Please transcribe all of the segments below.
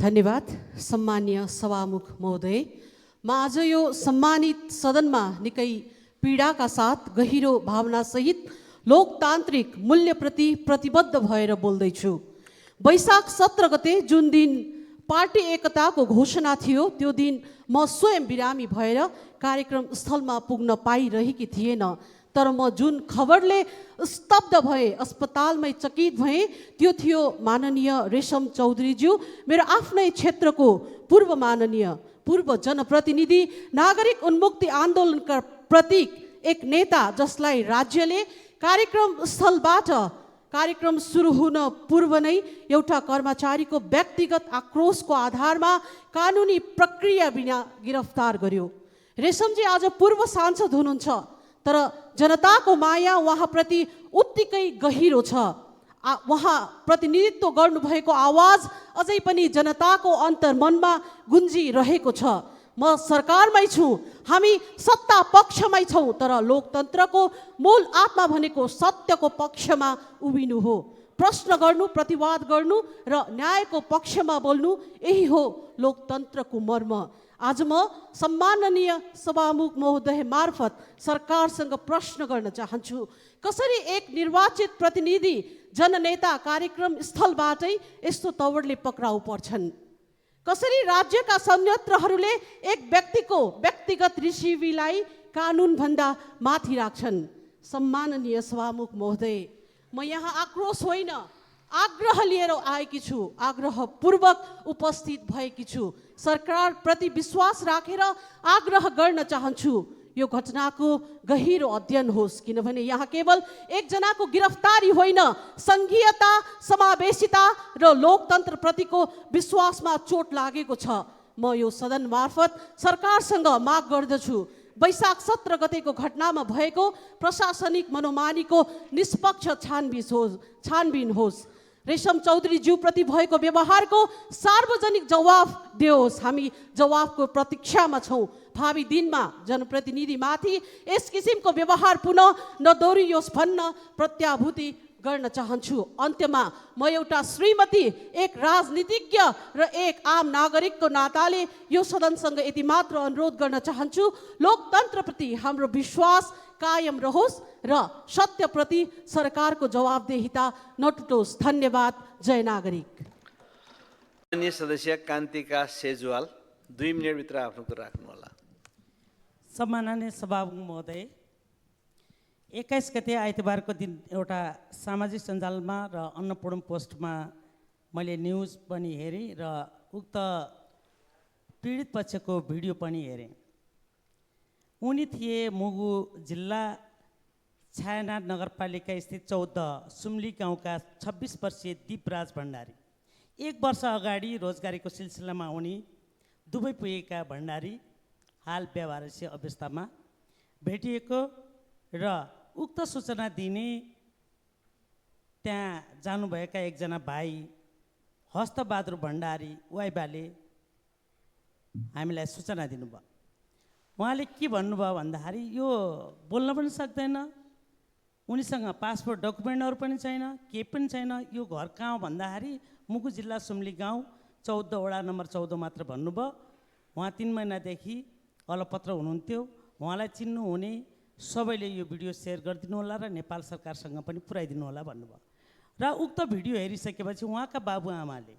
धन्यवाद सम्मानीय सभामुख महोदय। म आज यो सम्मानित सदनमा निकै पीडाका साथ गहिरो भावनासहित लोकतान्त्रिक मूल्यप्रति प्रतिबद्ध भएर बोल्दैछु। वैशाख 17 गते जुन दिन पार्टी एकताको घोषणा थियो त्यो दिन म स्वयं बिरामी भएर कार्यक्रम स्थलमा पुग्न पाइरहेकी थिएन। तर म जुन खबरले स्तब्ध भए, अस्पतालमै चकित भएँ, त्यो थियो माननीय रेशम चौधरीज्यू, मेरो आफ्नै क्षेत्रको पूर्व जनप्रतिनिधि, नागरिक उन्मुक्ति आन्दोलनका प्रतीक, एक नेता जसलाई राज्यले कार्यक्रम सुरु हुन पूर्व नै एउटा कर्मचारीको व्यक्तिगत आक्रोशको आधारमा कानुनी प्रक्रिया बिना गिरफ्तार गर्यो। रेशमजी आज पूर्व सांसद हुनुहुन्छ, तर जनताको माया उहाँप्रति उत्तिकै गहिरो छ। उहाँ प्रतिनिधित्व गर्नुभएको आवाज अझै पनि जनताको अन्तर्मनमा गुन्जिरहेको छ। म सरकारमै छु, हामी सत्ता पक्षमै छौँ, तर लोकतन्त्रको मूल आत्मा भनेको सत्यको पक्षमा उभिनु हो, प्रश्न गर्नु, प्रतिवाद गर्नु र न्यायको पक्षमा बोल्नु, यही हो लोकतन्त्रको मर्म। आज म सम्माननीय सभामुख महोदय मार्फत सरकारसँग प्रश्न गर्न चाहन्छु, कसरी एक निर्वाचित प्रतिनिधि जननेता कार्यक्रम स्थलबाटै यस्तो तवरले पक्राउ पर्छन्? कसरी राज्यका संयन्त्रहरूले एक व्यक्तिको व्यक्तिगत रिसिभीलाई कानुनभन्दा माथि राख्छन्? सम्माननीय सभामुख महोदय, म यहाँ आक्रोश होइन, आग्रह लिएर आएकी छु, आग्रहपूर्वक उपस्थित भएकी छु। सरकारप्रति विश्वास राखेर आग्रह गर्न चाहन्छु, यो घटनाको गहिरो अध्ययन होस्, किनभने यहाँ केवल एकजनाको गिरफ्तारी होइन, सङ्घीयता, समावेशिता र लोकतन्त्रप्रतिको विश्वासमा चोट लागेको छ। म यो सदन मार्फत सरकारसँग माग गर्दछु, वैशाख 17 गतेको घटनामा भएको प्रशासनिक मनोमानीको निष्पक्ष छानबिन होस्। रेशम चौधरीज्यू प्रति भएको व्यवहारको सार्वजनिक जवाफ दियोस्। हामी जवाफको प्रतीक्षामा छौँ। भावी दिनमा जनप्रतिनिधिमाथि यस किसिमको व्यवहार पुनः नदोहोरियोस् भन्न प्रत्याभूति गर्न चाहन्छु। अन्त्यमा म एउटा श्रीमती, एक राजनीतिज्ञ र एक आम नागरिकको नाताले यो सदनसँग यति मात्र अनुरोध गर्न चाहन्छु, लोकतन्त्रप्रति हाम्रो विश्वास कायम रहोस् र सत्यप्रति सरकारको जवाबदेहिता नटुटोस्। धन्यवाद। जय नागरिक। माननीय सदस्य कान्तिका सेजवाल 2 मिनेटभित्र आफ्नो कुरा राख्नु होला। सम्माननीय सभामुख महोदय, 21 गते आइतबारको दिन एउटा सामाजिक सञ्जालमा र अन्नपूर्ण पोस्टमा मैले न्युज पनि हेरेँ र उक्त पीडित पक्षको भिडियो पनि हेरेँ। उनी थिए मुगु जिल्ला छायानाथ नगरपालिका स्थित 14 सुम्ली गाउँका 26 वर्षीय दीपराज भण्डारी। 1 वर्ष अगाडि रोजगारीको सिलसिलामा उनी दुबई पुगेका भण्डारी हाल व्यवहारिक अवस्थामा भेटिएको र उक्त सूचना दिने त्यहाँ जानुभएका एकजना भाइ हस्तबहादुर भण्डारी वाइबाले हामीलाई सूचना दिनुभयो। उहाँले के भन्नुभयो भन्दाखेरि, यो बोल्न पनि सक्दैन, उनीसँग पासपोर्ट डकुमेन्टहरू पनि छैन, केही पनि छैन, यो घर कहाँ हो भन्दाखेरि मुगु जिल्ला सुम्ली गाउँ 14 वडा नम्बर 14 मात्र भन्नुभयो। उहाँ 3 महिनादेखि अलपत्र हुनुहुन्थ्यो। उहाँलाई चिन्नुहुने सबैले यो भिडियो सेयर गरिदिनु होला र नेपाल सरकारसँग पनि पुर्याइदिनु होला भन्नुभयो। र उक्त भिडियो हेरिसकेपछि उहाँका बाबुआमाले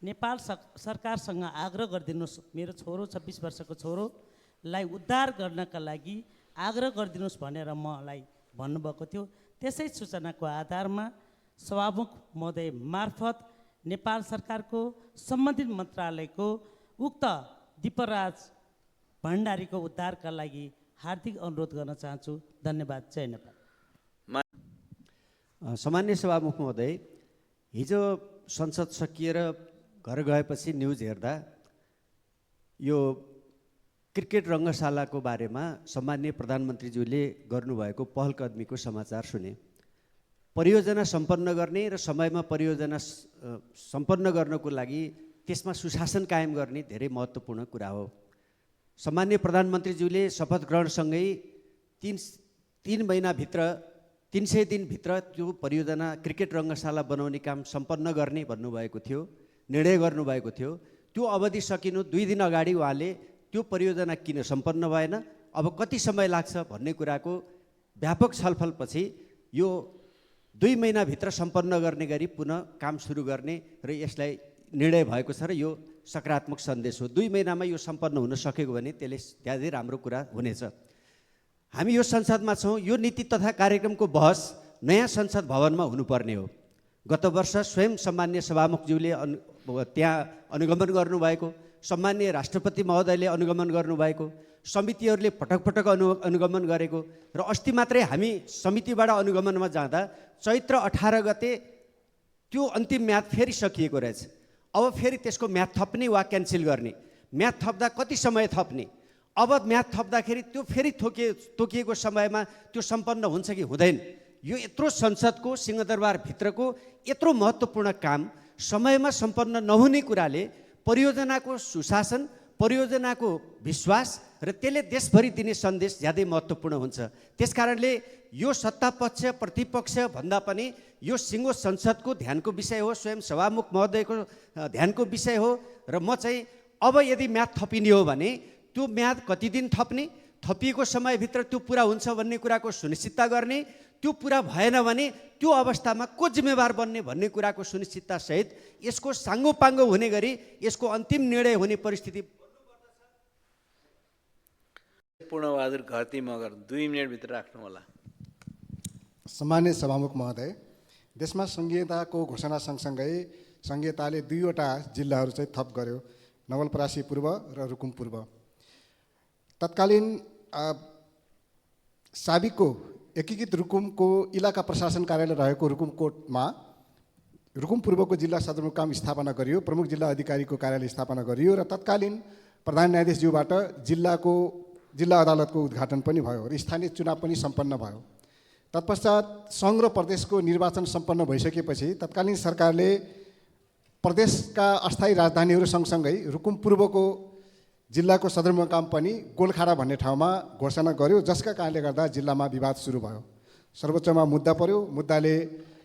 नेपाल सरकारसँग आग्रह गरिदिनुहोस्, मेरो छोरो 26 वर्षको छोरोलाई उद्धार गर्नका लागि आग्रह गरिदिनुहोस् भनेर मलाई भन्नुभएको थियो। त्यसै सूचनाको आधारमा सभामुख महोदय मार्फत नेपाल सरकारको सम्बन्धित मन्त्रालयको उक्त दीपराज भण्डारीको उद्धारका लागि हार्दिक अनुरोध गर्न चाहन्छु। धन्यवाद। जय नेपाल। सामान्य सभामुख महोदय, हिजो संसद सकिएर घर गएपछि न्युज हेर्दा यो क्रिकेट रङ्गशालाको बारेमा सम्माननीय प्रधानमन्त्रीज्यूले गर्नुभएको पहल कदमीको समाचार सुने। परियोजना सम्पन्न गर्ने र समयमा परियोजना सम्पन्न गर्नको लागि त्यसमा सुशासन कायम गर्ने धेरै महत्त्वपूर्ण कुरा हो। सम्माननीय प्रधानमन्त्रीज्यूले शपथ ग्रहणसँगै 3 महिनाभित्र 300 दिनभित्र त्यो परियोजना क्रिकेट रङ्गशाला बनाउने काम सम्पन्न गर्ने भन्नुभएको थियो, निर्णय गर्नुभएको थियो। त्यो अवधि सकिनु 2 दिन अगाडि उहाँले त्यो परियोजना किन सम्पन्न भएन, अब कति समय लाग्छ भन्ने कुराको व्यापक छलफलपछि यो 2 महिनाभित्र सम्पन्न गर्ने गरी पुनः काम सुरु गर्ने र यसलाई निर्णय भएको छ र यो सकारात्मक सन्देश हो। 2 महिनामा यो सम्पन्न हुन सकेको भने त्यसले ज्यादै राम्रो कुरा हुनेछ। हामी यो संसदमा छौँ, यो नीति तथा कार्यक्रमको बहस नयाँ संसद भवनमा हुनुपर्ने हो। गत वर्ष स्वयं सम्मान्य सभामुखज्यूले त्यहाँ अनुगमन गर्नुभएको, सम्मान्य राष्ट्रपति महोदयले अनुगमन गर्नुभएको, समितिहरूले पटक पटक अनुगमन गरेको र अस्ति मात्रै हामी समितिबाट अनुगमनमा जाँदा चैत्र 18 गते त्यो अन्तिम म्याद फेरि सकिएको रहेछ। अब फेरि त्यसको म्याद थप्ने वा क्यान्सल गर्ने, म्याद थप्दा कति समय थप्ने, अब म्याद थप्दाखेरि त्यो फेरि तोकिएको समयमा त्यो सम्पन्न हुन्छ कि हुँदैन। यो यत्रो संसदको सिंहदरबारभित्रको यत्रो महत्त्वपूर्ण काम समयमा सम्पन्न नहुने कुराले परियोजनाको सुशासन, परियोजनाको विश्वास र त्यसले देशभरि दिने सन्देश ज्यादै महत्त्वपूर्ण हुन्छ। त्यसकारणले यो सत्तापक्ष प्रतिपक्ष भन्दा पनि यो सिङ्गो संसदको ध्यानको विषय हो, स्वयं सभामुख महोदयको ध्यानको विषय हो र म चाहिँ अब यदि म्याद थपिने हो भने त्यो म्याद कति दिन थप्ने, थपिएको समयभित्र त्यो पुरा हुन्छ भन्ने कुराको सुनिश्चितता गर्ने, त्यो पुरा भएन भने त्यो अवस्थामा को जिम्मेवार बन्ने भन्ने कुराको सुनिश्चितता सहित यसको साङ्गोपाङ्गो हुने गरी यसको अन्तिम निर्णय हुने परिस्थिति। पूर्णबहादुर घरती मगर 2 मिनेटभित्र राख्नु होला। सम्मान्य सभामुख महोदय, देशमा संघीयताको घोषणा सँगसँगै संघीयताले 2वटा जिल्लाहरू चाहिँ थप गर्यो, नवलपरासी पूर्व र रुकुम पूर्व। तत्कालीन साबिकको एकीकृत रुकुमको इलाका प्रशासन कार्यालय रहेको रुकुम कोटमा रुकुम पूर्वको जिल्ला सदरमुकाम स्थापना गरियो, प्रमुख जिल्ला अधिकारीको कार्यालय स्थापना गरियो र तत्कालीन प्रधान न्यायाधीशज्यूबाट जिल्ला अदालतको उद्घाटन पनि भयो र स्थानीय चुनाव पनि सम्पन्न भयो। तत्पश्चात सङ्घ र प्रदेशको निर्वाचन सम्पन्न भइसकेपछि तत्कालीन सरकारले प्रदेशका अस्थायी राजधानीहरू सँगसँगै रुकुम पूर्वको जिल्लाको सदरमुकाम पनि गोलखाडा भन्ने ठाउँमा घोषणा गर्यो, जसका कारणले गर्दा जिल्लामा विवाद सुरु भयो। सर्वोच्चमा मुद्दा पर्यो,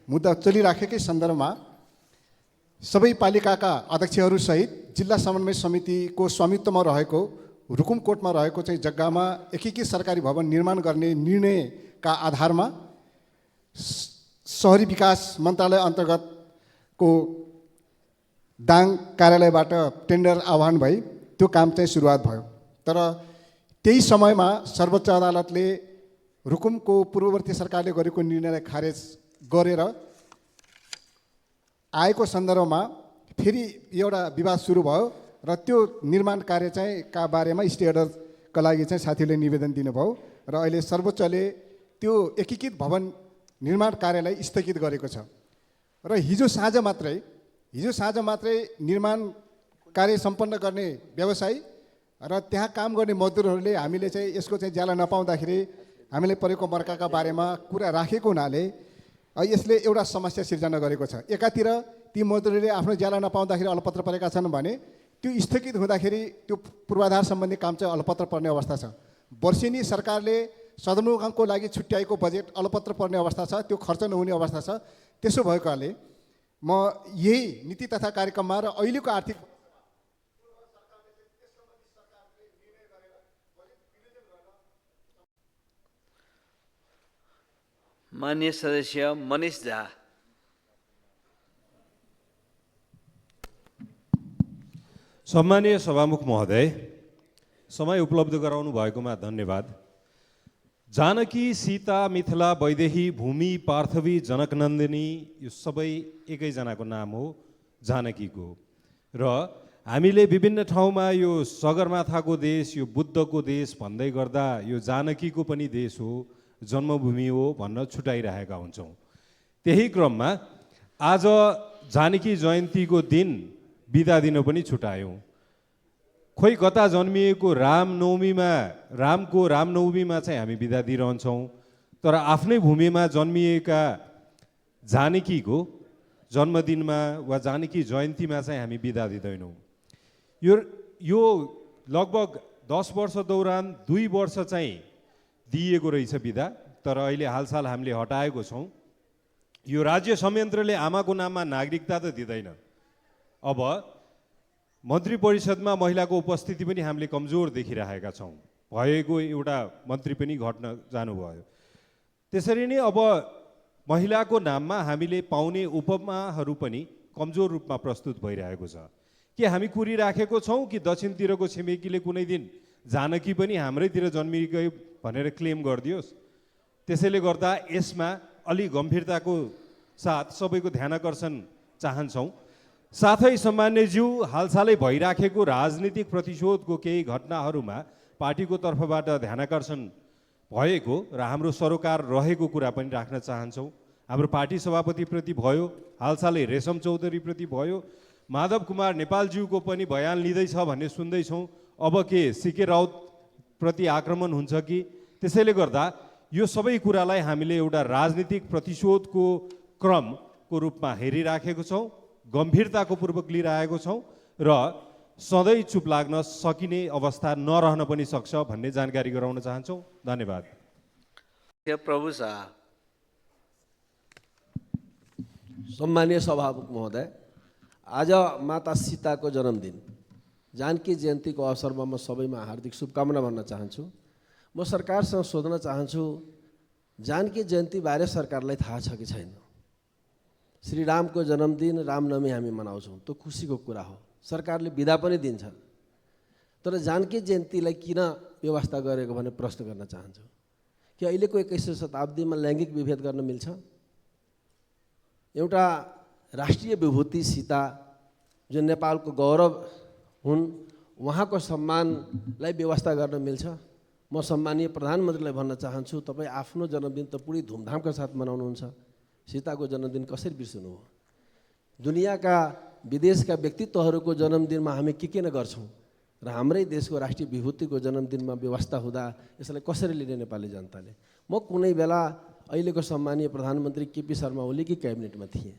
मुद्दा चलिराखेकै सन्दर्भमा सबै पालिकाका अध्यक्षहरूसहित जिल्ला समन्वय समितिको स्वामित्वमा रहेको रुकुम कोटमा रहेको चाहिँ जग्गामा एकीकृत सरकारी भवन निर्माण गर्ने निर्णयका आधारमा शहरी विकास मन्त्रालय अन्तर्गतको दाङ कार्यालयबाट टेन्डर आह्वान भई त्यो काम चाहिँ सुरुवात भयो। तर त्यही समयमा सर्वोच्च अदालतले रुकुमको पूर्ववर्ती सरकारले गरेको निर्णयलाई खारेज गरेर आएको सन्दर्भमा फेरि एउटा विवाद सुरु भयो र त्यो निर्माण कार्य चाहिँ का बारेमा स्टे अर्डरका लागि चाहिँ साथीहरूले निवेदन दिनुभयो र अहिले सर्वोच्चले त्यो एकीकृत भवन निर्माण कार्यलाई स्थगित गरेको छ र हिजो साँझ मात्रै निर्माण कार्य सम्पन्न गर्ने व्यवसायी र त्यहाँ काम गर्ने मजदुरहरूले हामीले चाहिँ यसको चाहिँ ज्याला नपाउँदाखेरि हामीले परेको मर्काका बारेमा कुरा राखेको हुनाले यसले एउटा समस्या सिर्जना गरेको छ। एकातिर ती मजदुरहरूले आफ्नो ज्याला नपाउँदाखेरि अलपत्र परेका छन् भने त्यो स्थगित हुँदाखेरि त्यो पूर्वाधार सम्बन्धी काम चाहिँ अलपत्र पर्ने अवस्था छ। वर्षेनी सरकारले सदरमुकामको लागि छुट्याएको बजेट अलपत्र पर्ने अवस्था छ, त्यो खर्च नहुने अवस्था छ। त्यसो भएकाले म यही नीति तथा कार्यक्रममा र अहिलेको आर्थिक माननीय सदस्य मनिष झा। सम्मानीय सभामुख महोदय, समय उपलब्ध गराउनु भएकोमा धन्यवाद। जानकी, सीता, मिथिला, वैदेही, भूमि, पार्थवी, जनकनन्दिनी यो सबै एकैजनाको नाम हो, जानकीको। र हामीले विभिन्न ठाउँमा यो सगरमाथाको देश, यो बुद्धको देश भन्दै गर्दा यो जानकीको पनि देश हो, जन्मभूमि हो भन्न छुटाइरहेका हुन्छौँ। त्यही क्रममा आज जानकी जयन्तीको दिन बिदा दिन पनि छुटायौँ। खोइ कता जन्मिएको रामको रामनवमीमा चाहिँ हामी बिदा दिइरहन्छौँ, तर आफ्नै भूमिमा जन्मिएका जानकीको जन्मदिनमा वा जानकी जयन्तीमा चाहिँ हामी बिदा दिँदैनौँ। यो लगभग 10 वर्ष दौरान 2 वर्ष चाहिँ दिइएको रहेछ बिदा, तर अहिले हालसाल हामीले हटाएको छौँ। यो राज्य संयन्त्रले आमाको नाममा नागरिकता त दिँदैन। अब मन्त्री परिषदमा महिलाको उपस्थिति पनि हामीले कमजोर देखिरहेका छौँ। भएको एउटा मन्त्री पनि घट्न जानुभयो। त्यसरी नै अब महिलाको नाममा हामीले पाउने उपमाहरू पनि कमजोर रूपमा प्रस्तुत भइरहेको छ। के हामी कुरिराखेको छौँ कि दक्षिणतिरको छिमेकीले कुनै दिन जानकी पनि हाम्रैतिर जन्मिगयो भनेर क्लेम गरिदियोस्? त्यसैले गर्दा यसमा अलि गम्भीरताको साथ सबैको ध्यानाकर्षण चाहन्छौँ। साथै सम्मान्यज्यू, हालसालै भइराखेको राजनीतिक प्रतिशोधको केही घटनाहरूमा पार्टीको तर्फबाट ध्यानाकर्षण भएको र हाम्रो सरोकार रहेको कुरा पनि राख्न चाहन्छौँ। हाम्रो पार्टी सभापतिप्रति भयो, हालसालै रेशम चौधरीप्रति भयो, माधव कुमार नेपालज्यूको पनि बयान लिँदैछ भन्ने सुन्दैछौँ। अब के सिके राउत प्रति आक्रमण हुन्छ कि? त्यसैले गर्दा यो सबै कुरालाई हामीले एउटा राजनीतिक प्रतिशोधको क्रमको रूपमा हेरिराखेको छौँ, गम्भीरताको पूर्वक लिइरहेको छौँ र सधैँ चुप लाग्न सकिने अवस्था नरहन पनि सक्छ भन्ने जानकारी गराउन चाहन्छौँ। धन्यवाद। प्रभु शाह। सम्मानीय सभामुख महोदय, आज माता सीताको जन्मदिन जानकी जयन्तीको अवसरमा म सबैमा हार्दिक शुभकामना भन्न चाहन्छु। म सरकारसँग सोध्न चाहन्छु, जानकी जयन्तीबारे सरकारलाई थाहा छ कि छैन? श्रीरामको जन्मदिन रामनवमी हामी मनाउँछौँ, त्यो खुसीको कुरा हो, सरकारले बिदा पनि दिन्छ। तर जानकी जयन्तीलाई किन व्यवस्था गरेको भने प्रश्न गर्न चाहन्छु कि अहिलेको 21औं शताब्दीमा लैङ्गिक विभेद गर्न मिल्छ? एउटा राष्ट्रिय विभूति सीता जो नेपालको गौरव हुन्, उहाँको सम्मानलाई व्यवस्था गर्न मिल्छ? म सम्मानीय प्रधानमन्त्रीलाई भन्न चाहन्छु, तपाईँ आफ्नो जन्मदिन त पुरै धुमधामका साथ मनाउनुहुन्छ, सीताको जन्मदिन कसरी बिर्सनु हो? दुनियाँका विदेशका व्यक्तित्वहरूको जन्मदिनमा हामी के न गर्छौँ र हाम्रै देशको राष्ट्रिय विभूतिको जन्मदिनमा व्यवस्था हुँदा यसलाई कसरी लिने नेपाली जनताले? म कुनै बेला अहिलेको सम्मानीय प्रधानमन्त्री केपी शर्मा ओलीकी क्याबिनेटमा थिएँ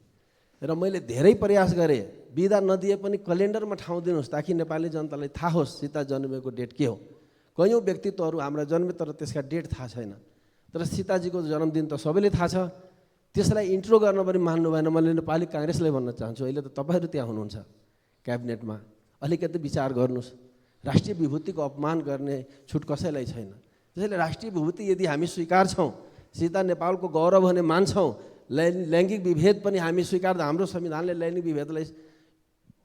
र मैले धेरै प्रयास गरेँ, बिदा नदिए पनि क्यालेन्डरमा ठाउँ दिनुहोस् ताकि नेपाली जनतालाई थाहा होस् सीता जन्मेको डेट के हो। कयौँ व्यक्तित्वहरू हाम्रा जन्मे तर त्यसका डेट थाहा छैन, तर सीताजीको जन्मदिन त सबैले थाहा छ। त्यसलाई इन्ट्रो गर्न पनि मान्नु भएन। मैले नेपाली काङ्ग्रेसलाई भन्न चाहन्छु, अहिले त तपाईँहरू त्यहाँ हुनुहुन्छ क्याबिनेटमा, अलिकति विचार गर्नुहोस्। राष्ट्रिय विभूतिको अपमान गर्ने छुट कसैलाई छैन। त्यसैले राष्ट्रिय विभूति यदि हामी स्वीकार्छौँ, सीता नेपालको गौरव भने मान्छौँ, लैङ्गिक विभेद पनि हामी स्वीकार्दा हाम्रो संविधानले लैङ्गिक विभेदलाई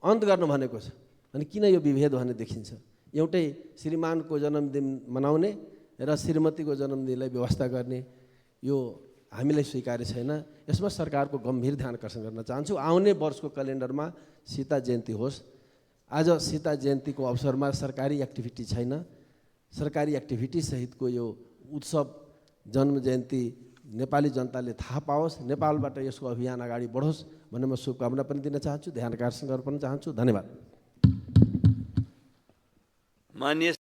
अन्त गर्नु भनेको छ। अनि किन यो विभेद भन्ने देखिन्छ? एउटै श्रीमानको जन्मदिन मनाउने र श्रीमतीको जन्मदिनलाई व्यवस्था गर्ने यो हामीलाई स्वीकार्य छैन। यसमा सरकारको गम्भीर ध्यान आकर्षण गर्न चाहन्छु। आउने वर्षको क्यालेन्डरमा सीता जयन्ती होस्। आज सीता जयन्तीको अवसरमा सरकारी एक्टिभिटी छैन। सरकारी एक्टिभिटी सहितको यो उत्सव जन्म जयन्ती नेपाली जनताले थाहा पाओस्, नेपालबाट यसको अभियान अगाडि बढोस् भन्ने म शुभकामना पनि दिन चाहन्छु, ध्यान आकर्षण गर्न पनि चाहन्छु। धन्यवाद। माननीय